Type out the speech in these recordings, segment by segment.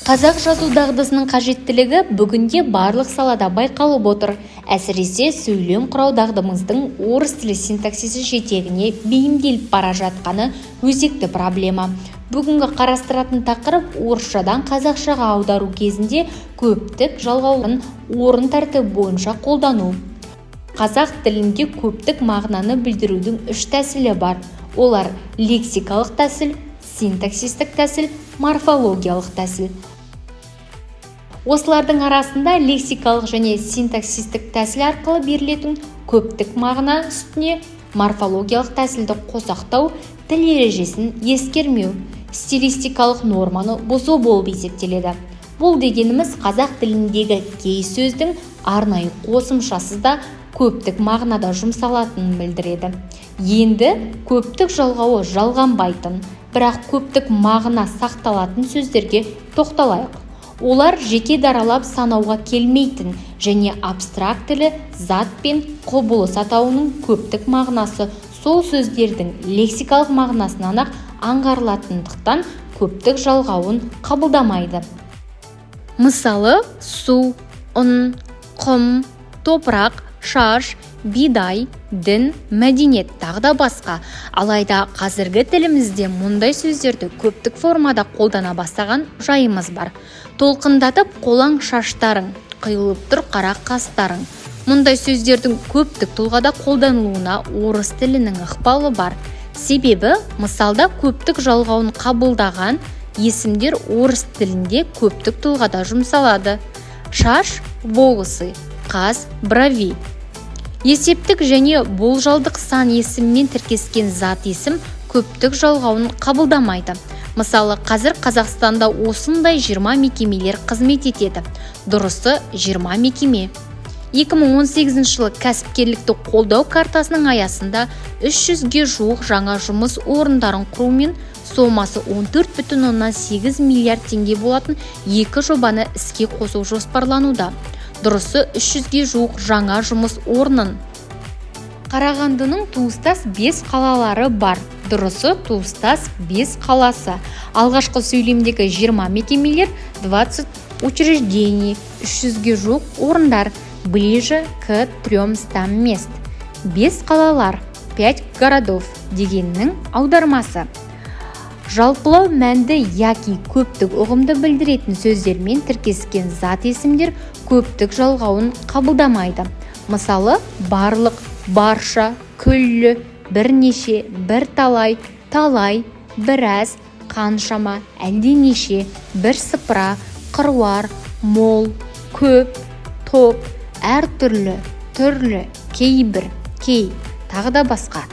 Қазақ жазу дағдысының қажеттілігі бүгінде барлық салада байқалып отыр. Әсіресе сөйлем құрау дағдымыздың орыс тілі синтаксисі жетегіне бейімделіп бара жатқаны өзекті проблема. Бүгінгі қарастыратын тақырып: орысшадан қазақшаға аудару кезінде көптік жалғауларын орын тәртібі бойынша қолдану. Қазақ тілінде көптік мағынаны білдірудің үш тәсілі бар. Олар: лексикалық тәсіл, синтаксистік тәсіл, морфологиялық тәсіл. Осылардың арасында лексикалық және синтаксистік тәсіл арқылы берілетін көптік мағына үстіне морфологиялық тәсілді қосақтау тіл ережесін ескермеу, стилистикалық норманы бұзу болып есептеледі. Бұл дегеніміз, қазақ тіліндегі кей сөздің арнайы қосымшасыз да көптік мағынада жұмсалатынын білдіреді. Енді көптік жалғауы жалғанбайтын, бірақ көптік мағына сақталатын сөздерге тоқталайық. Олар жеке даралап санауға келмейтін және абстрактілі зат пен құбылыс атауының көптік мағынасы сол сөздердің лексикалық мағынасынан-ақ аңғарылатындықтан, көптік жалғауын қабылдамайды. Мысалы, су, ұн, құм, топырақ, шаш, бидай, дін, мәдениет, тағы да басқа. Алайда қазіргі тілімізде мұндай сөздерді көптік формада қолдана бастаған жайымыз бар: толқындатып қолаң шаштарың, қиылып тұр қара қастарың. Мұндай сөздердің көптік тұлғада қолданылуына орыс тілінің ықпалы бар. Себебі мысалда көптік жалғауын қабылдаған есімдер орыс тілінде көптік тұлғада жұмсалады: шаш – волосы, қас – брови. Есептік және болжалдық сан есіммен тіркескен зат есім көптік жалғауын қабылдамайды. Мысалы, қазір Қазақстанда осындай 20 мекемелер қызмет етеді. Дұрысы, 20 мекеме. 2018 жылы кәсіпкерлікті қолдау картасының аясында 300-ге жуық жаңа жұмыс орындарын құрумен сомасы 14,8 миллиард теңге болатын екі жобаны іске қосу жоспарлануда. Дұрысы, 300-ге жуық жаңа жұмыс орнын. Қарағандының туыстас бес қалалары бар. Дұрысы, туыстас бес қаласы. Алғашқы сөйлемдегі 20 мекемелер – 20 учреждений, 300-ге жуық орындар – ближе к 300 мест, бес қалалар – пять городов дегеннің аудармасы. Жалпылау мәнді яки көптік ұғымды білдіретін сөздермен тіркескен зат есімдер көптік жалғауын қабылдамайды. Мысалы, барлық, барша, күллі, бірнеше, бірталай, талай, біраз, қаншама, әлденеше, бірсыпыра, қыруар, мол, көп, топ, әртүрлі, түрлі, кейбір, кей, тағы да басқа.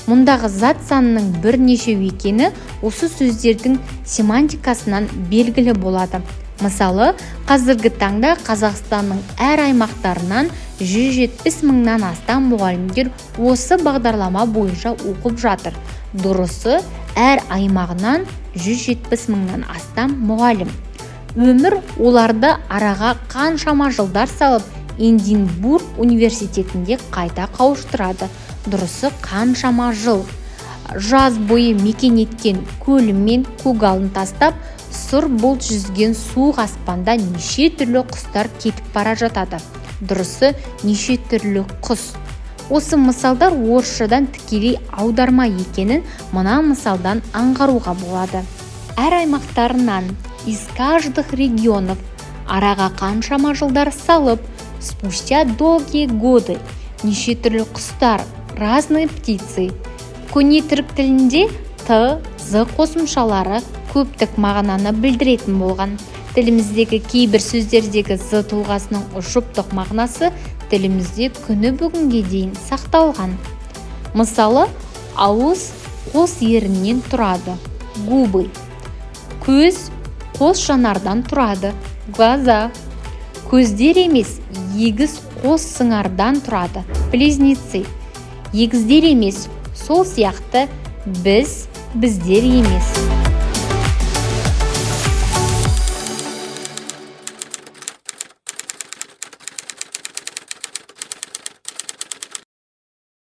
Мұндағы зат санының бірнешеу екені осы сөздердің семантикасынан белгілі болады. Мысалы, қазіргі таңда Қазақстанның әр аймақтарынан 170 мыңнан астам мұғалімдер осы бағдарлама бойынша оқып жатыр. Дұрысы, әр аймағынан 170 мыңнан астам мұғалім. Өмір оларды араға қаншама жылдар салып, Эдинбург университетінде қайта қауыштырады. Дұрысы, қаншама жыл. Жаз бойы мекен еткен көлі мен көгалын тастап, сұр бұлт жүзген суық аспанда неше түрлі құстар кетіп бара жатады. Дұрысы, неше түрлі құс. Осы мысалдар орысшадан тікелей аударма екенін мына мысалдан аңғаруға болады: әр аймақтарынан – из каждых регионов, араға қаншама жылдар салып – спустя долгие годы, неше түрлі құстар – разные птицы. Көне түрік тілінде т, з қосымшалары көптік мағынаны білдіретін болған. Тіліміздегі кейбір сөздердегі з тұлғасының жұптық мағынасы тілімізде күні бүгінге дейін сақталған. Мысалы, ауыз қос еріннен тұрады – губы, көз қос жанардан тұрады – глаза, көздер емес, егіз қос сыңардан тұрады – близнецы, егіздер емес. Сол сияқты біз, біздер емес.